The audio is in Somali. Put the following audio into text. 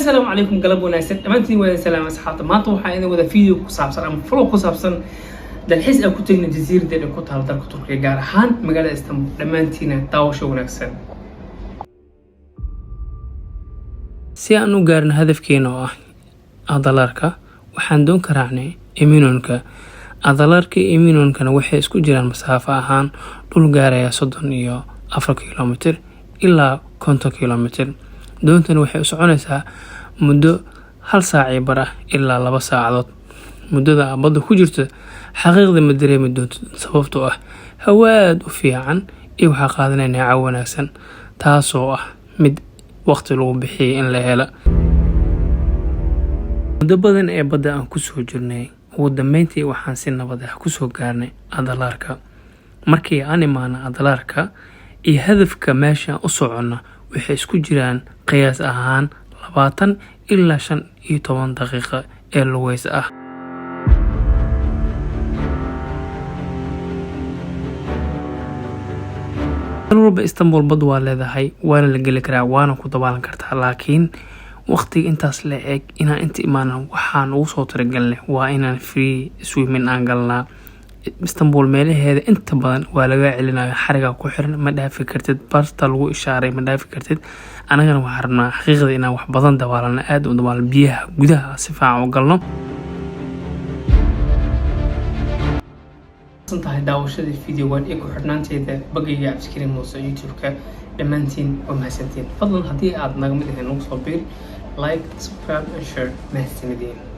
Assalaamu calaykum, galab wanaagsan dhammaantiin. Waa salaam, asxaabta. Maanta waxaa idin wada video ku saabsan ama vlog ku saabsan dalxiis aan ku tegnay jasiiradda ee ku taala dalka Turkiga, gaar ahaan magaalada Istanbul. Dhammaantiina daawasho wanaagsan. Si aan u gaarno hadafkeena oo ah Adalarka, waxaan doon ka raacnay Eminönüka. Adalarka iyo Eminönükana waxay isku jiraan masaafo ahaan dhul gaaraya 34 kilomitir ilaa 50 kilomitir. Doontani waxay u soconaysaa muddo hal saac iyo bar ah ilaa 2 saacadood. Muddada aad badda ku jirto xaqiiqda ma dareemi doonto, sababtoo ah hawo aad u fiican iyo waxaa qaadanaya neecaw wanaagsan, taasoo ah mid waqti lagu bixiyay in la helo. Muddo badan ee badda aan kusoo jirnay, ugu dambeyntii waxaan si nabad ah kusoo gaarnay Adalarka. Markii aan imaano Adalarka iyo hadafka meesha u soconna waxay isku jiraan qiyaas ahaan 20 ilaa 15 daqiiqo ee lugeys ah. Meel walba Istanbul bad waa leedahay, waana la geli karaa, waana ku dabaalan kartaa, laakiin waqtiga intaas la eg inaan inta imaana waxaan ugu soo talagalnay waa inaan free swimming aan galnaa. Istanbul meelaheeda inta badan waa laga celinayo, xariga ku xiran, ma dhaafi kartid barta lagu ishaaray, ma dhaafi kartid. Anagana waxaan rabnaa xaqiiqda inaan wax badan dabaalano, aad u dabaalno, biyaha gudaha si fiican u galno. Tahay daawashadii videogan iyo ku xidhnaanteeda bagayga Cabdikariim Muuse YouTube-ka. Dhammaantiin waa mahadsantiin. Fadlan haddii aad naga mid ahayn, nagu soo biir, like, subscribe and share. Mahadsanideen.